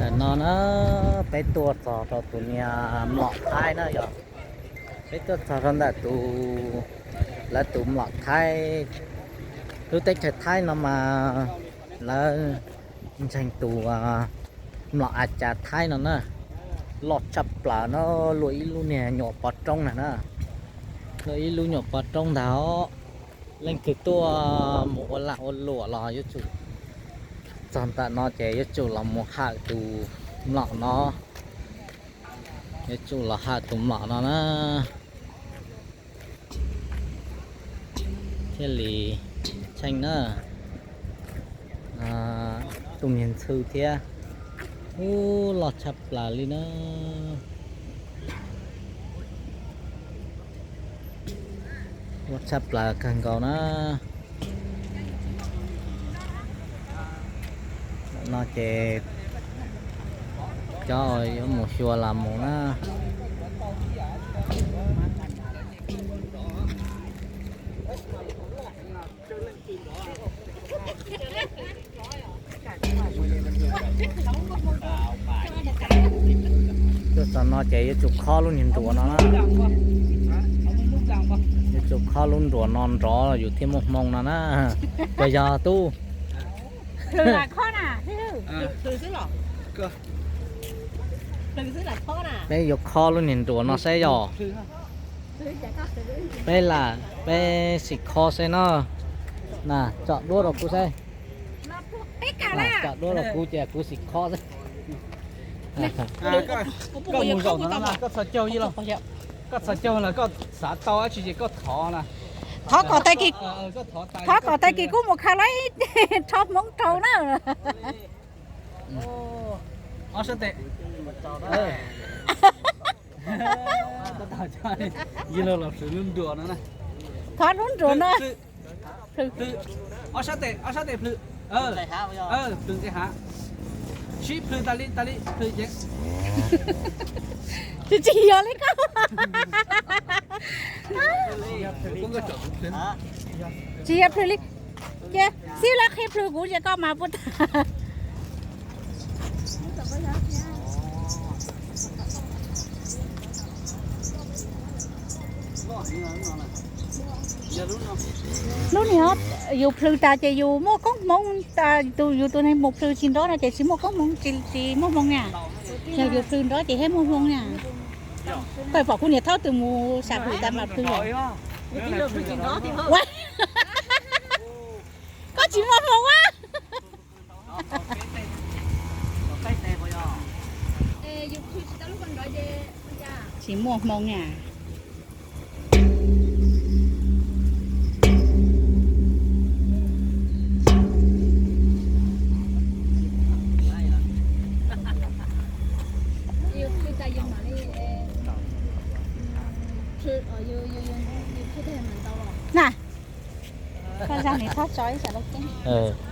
Ntawm no na, peb tuaj txog rau tus niag mlom Thaib na yog, peb tuaj txog rau ntawm tus, lawv tus mlom Thaib, lub teb chaws Thaib no mas lawv ntseeg tus mlom A Cas Thaib no na, loj tshaj plaws no, luaj ib lub niag nyuam pov roob ntag na, luaj ib lub nyuam pov roob ntag os. Leej twg tuaj mus ua lag ua luam los yuav tsum, txog ntawm no ces yuav tsum los mus hawm tus mlom no, yuav tsum los hawm tus mlom no na, thiaj li tsheej na. Tus niag ntxhw thiab, ub, loj tshaj plaws li na, loj tshaj plaws kawg nkaus na. No ces cov yuav mus xyuas los mus na. Tuaj txog no ces yuav tsum khob lub niag nruas no na, yuav tsum khob lub nruas no nrov yus thiaj muaj hmoo no na. Puas yog tub? Peb yuav khob lub niag nruas no saib yog. Peb lam, peb sim khob saib no. Na, tsom duab rau kuv saib. Tsom duab rau kuv ces kuv sim khob xwb. Koj mus zaum ntawm no, koj txhos caug ib los, koj txhos caug los koj xav tau dab tsi ces koj thov na. Thov kom tag kis, thov kom tag kis kuv mus khaws lawm rho hmoov rau na. Ob sab tes. Yog los plhws lub nruas no na. Thov lub nruas no. Ob sab tes, ob sab tes plhws. Plhws nqis hav. Sib plhws tas li, tas li plhws ces. Tsis, tsis yog li koj. Tsis yog plhws li. Ces xib lab qhib plhws kuv ces koj mas puas tag. Lub niag yus plhws tas ces yus muaj koob hmoov, yus tus neeg mus plhws tsis nrov no ces tsis muaj koob hmoov, tsis, tsis muaj hmoo na. Yog yus plhws nrov ces thiaj muaj hmoo na. Koj pom kuv niam thaub twb mus sam plhws tas mam plhws. Koj tsis muaj hmoo a. Tsis muaj hmoo na. Na, koj zag niam thaub tso ib sab laj ceeb.